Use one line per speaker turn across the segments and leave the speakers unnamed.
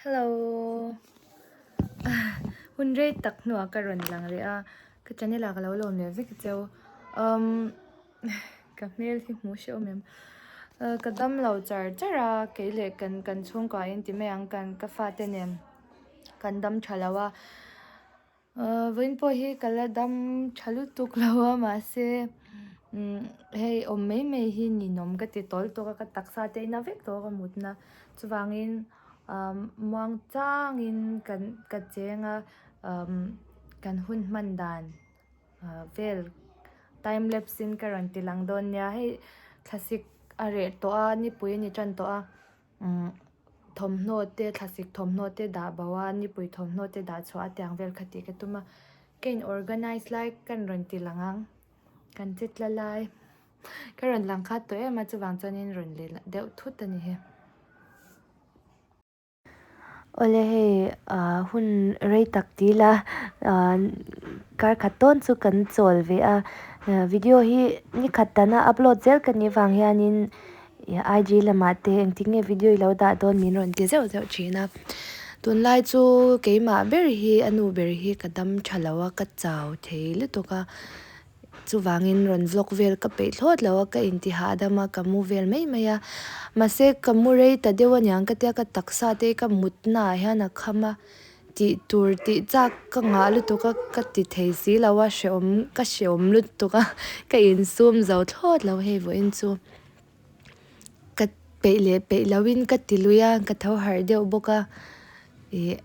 Hello hun rei tak hnuah ka rawn lang leh a ka channel ah ka lo lawm leh vek cheu umm ka hmel hi hmuh hrehawm em ka dam lo char char a kei leh kan kan chhungkua in ti mai ang kan ka fate nen kan dam tha lo a. Vawiin pawh hi ka la dam tha lutuk lo a mahse hei awm mai mai hi ninawm ka ti tawl tawk a ka taksa te ina vek tawh a ka mutna chuvangin muang changin kan ka cheng a kan hun hman dan vel time lapse in ka rawn ti lang dawn nia hei thlasik a reh tawh a nipui a ni tan tawh a. Thawmhnaw te thlasik thawmhnaw te dah bo a nipui thawmhnaw te dah chhuah a tiang vel kha tih ka tum a ka in organize lai kan rawn ti lang ang kan che tla lai ka rawn lang khat tawh em a chuvang chuanin rawn leh deuh thut a ni hi. Awle hei ah hun rei tak ti ila ah kar khat tawn chu kan chawl ve a video hi ni khat dana upload zel ka nih vang hianin IG lamah te engtin nge video i lo dah dawn min rawn ti zeuh zeuh thin a tunlai chu keimah ber hi a nu ber hi ka dam tha lo a ka chau thei lutuk a. Chuvangin rawn vlog vel ka peih thlawt lo a, ka inti hahdam a, ka mu vel mai mai a. Mahse ka mu rei ta deuh aniang ka tia ka taksa te ka mutna ah hian a kham a, tih tur tih chak ka ngah lutuk a, ka ti thei si lo a, hrehawm ka hrehawm lutuk a, ka insum zo thlawt lo hei vawiin chu. Ka peih leh peih loin ka ti lui a, ka tho harh deuh bawk a, ih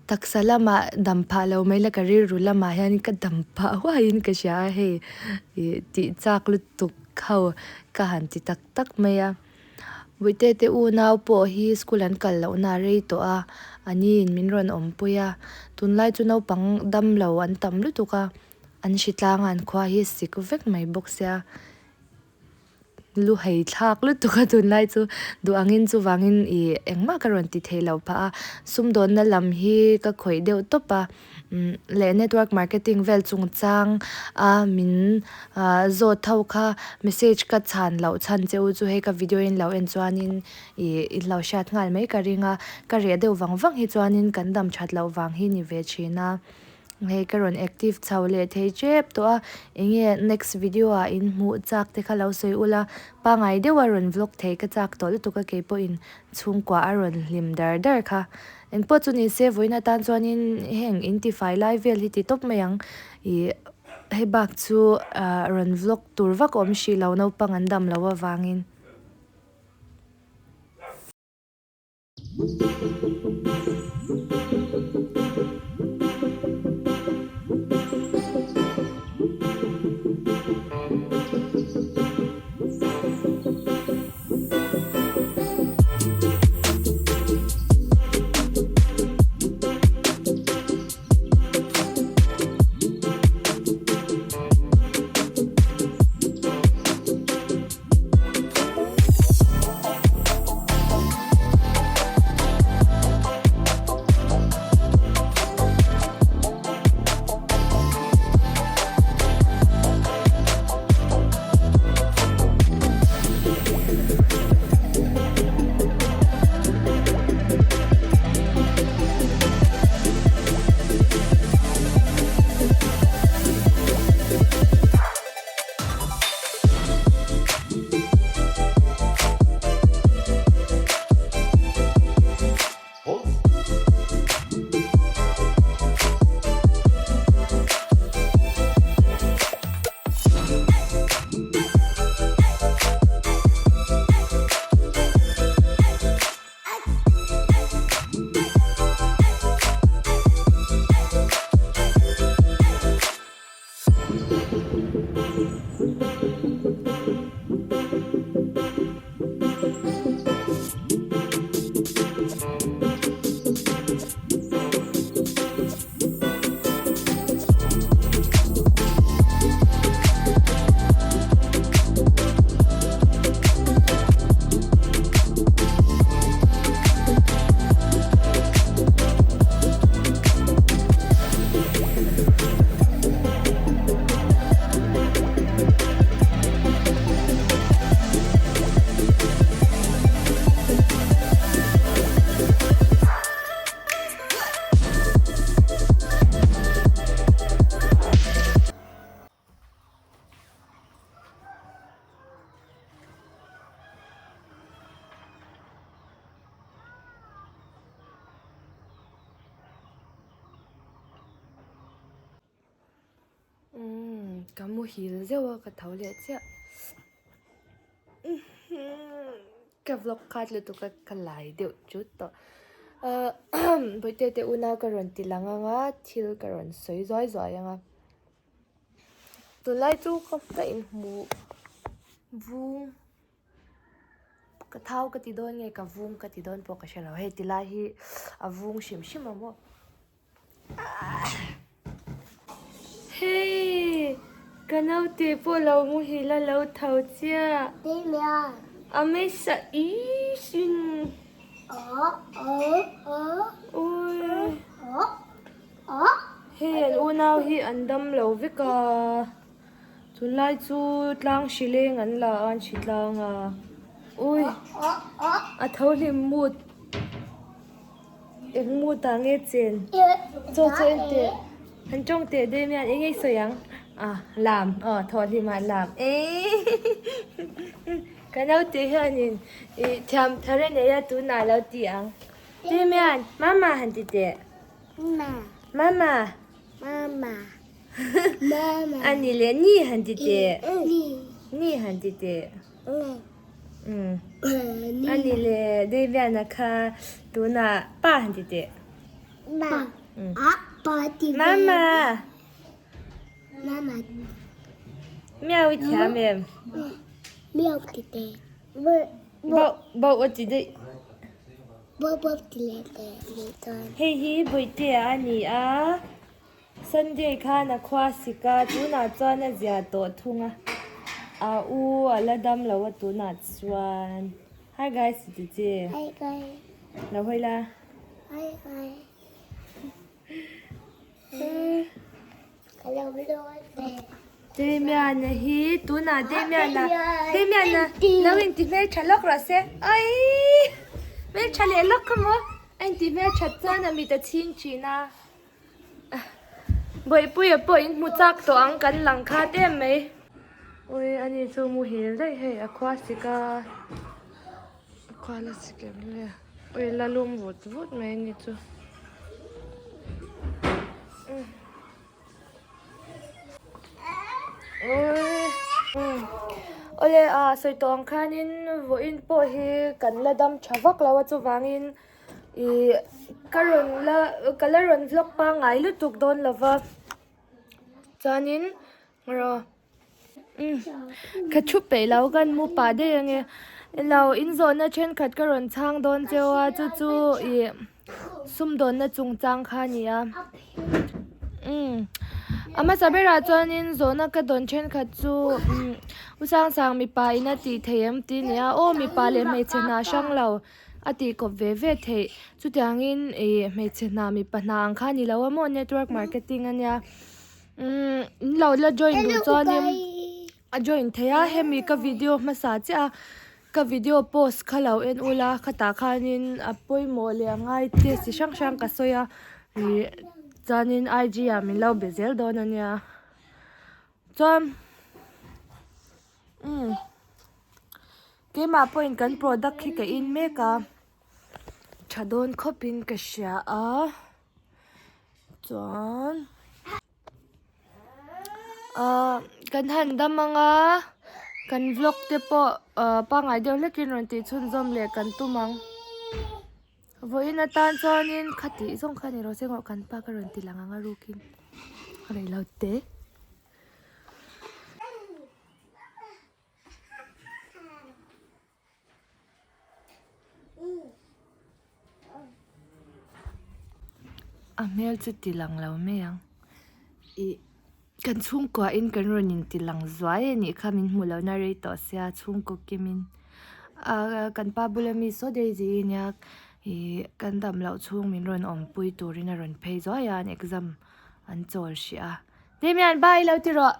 taksa lamah dam phah lo mai la ka rilru lamah hian ka dam phah huaiin ka hria a hei ih tih chak lutuk ho ka han ti tak tak mai a. Buite te unau pawh hi school an kal lohna a rei tawh a, a niin min rawn awmpui a, tunlai chu naupang dam lo an tam lutuk a, an hritlang a an khua hi sik vek mai bawk sia. Lu hei thlak lutuk a tunlai chu duh angin chuvangin ih engmah ka rawn ti thei lo phah a sumdawnna lam hi ka khawih deuh tawp a umm leh network marketing vel chungchang a min ah zawt ho kha message ka chhan loh chhan che u chu hei ka video in lo en chuanin ih in lo hriat nghal mai ka ring a ka reh deuh vang vang hi chuanin kan dam that loh vang hi ni ve thin a. Hei ka rawn active chho leh thei tep tawh a enge next video ah in hmuh chak te kha lo sawi ula pangai deuh a rawn vlog thei ka chak tawh lutuk a keipawhin chhungkua a rawn hlim dar dar kha engpawh chu ni se vawiin atan chuanin heng in tifai lai vel hi ti tawp mai ang ih hei bak chu ah rawn vlog tur vak a awm hrih lo naupang an dam loh avangin. Ka muhil zeuh a ka tho leh chiah. Ka vlog khat lutuk a ka lai deuh chut tawh. Bawihte te unau ka rawn ti lang ang a thil ka rawn sawi zuai zuai ang a. Tunlai chu ka ka inhmuh vung ka thau ka ti dawn nge ka vung ka ti dawn pawh ka hre lo hei tilai hi a vung hrim hrim a maw. Hei ka naute pawh lo muhil a lo tho chiah a hmasa isin hei an unau hi an dam lo vek a tunlai chu tlang hri leng an la a an hri tlang a ui a tho hlim mut. Eng mu ta nge chen? Chaw chaw en teh. Han tawng teh daih mai a, eng nge i sawi ang? Ah, lam. Aw, thawh hlim ah lam. Ka naute hianin ih thiam thar a nei a, tunah lo ti ang. Damian, mama han ti teh. Mama.
Mama. Mama.
A ni leh ni han ti teh. Ni. Ni han ti teh. Umm a ni le Daviana kha tunah pa han ti teh.
Pa. A pa ti ve.
Mama.
Mama.
Miau i thiam em?
Miau ti teh.
Bauh bauh a ti daih.
Bauh bauh ti leh teh leh chuan.
Hei hi Bawihtea a ni a. Sunday khan a khua sik a, tunah chuan a zia tawh thung a, a u a la dam lo a tunah chuan. Hi guys ti che.
Hi guys.
Lo hawi la.
Hi guys. Ka lo lawi ve.
Damian-a hi tunah Damian-a Damian-a lo inti hmeltha lawk rawh se. Aii! Hmeltha leh lawk kha maw? A inti hmelthat chuan a mit a chhing thin a. Bawihpuia pawh in hmu chak tawh ang kan lang khat em mai. Ui ani chu muhil daih hei a khua sik a a khua la sik em le ui la lum vut vut mai ani chu. Awle a sawi tawh ang khanin vawiin pawh hi kan la dam tha vak lo a chuvangin. Ih ka rawn la ka la rawn vlog pangngai lutuk dawn lo va chuanin rawh umm ka thu peih lo kan mu pah daih ange ilo in zawhna thenkhat ka rawn chhang dawn cheu a chu chu ih sumdawnna chungchang kha a ni a umm a hmasa berah chuanin zawhna ka dawn thenkhat chu umm u Sangsang mipa in a tih theih em tih a ni a aw mipa leh hmeichhe hna hrang lo. A tih kawp ve ve theih. Chutiangin ih hmeichhe hna mipa hna ang kha a ni lo a maw network marketing a nia. Umm in lo la join duh chuanin a join theih a hemi ka video hmasa chiah a ka video post kha lo en ula khatah khanin a pawimawh leh a ngai te chi hrang hrang ka sawi a ih chuanin IG ah min lo be zel dawn a nia. Chuan umm. Keimah pawhin kan product hi ka in mek a, tha dawn khawpin ka hria a, chuan ahh kan han dam ang a, kan vlog te pawh ahh pangngai deuh hlekin rawn tih chhunzawm leh kan tum ang. Vawiin atan chuanin khatih zawng kha ni rawh se ngawh kan pa ka rawn ti lang ang a rukin a rei lo te. A hmel chu ti lang lo mai ang ih kan chhungkua in kan rawn in ti lang zuai a nih kha min hmuh loh na rei tawh sia chhungkaw kim in ah kan pa bula mi saw daisy hi nia ih kan dam loh chhung min rawn awmpui turin a rawn phei zuai a an exam an chawl hrih a Damian bye lo ti rawh.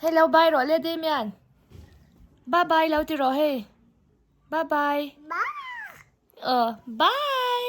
Hei lo bye rawh le Damian. Bye bye lo ti rawh hei. Bye bye. Bye. Bye.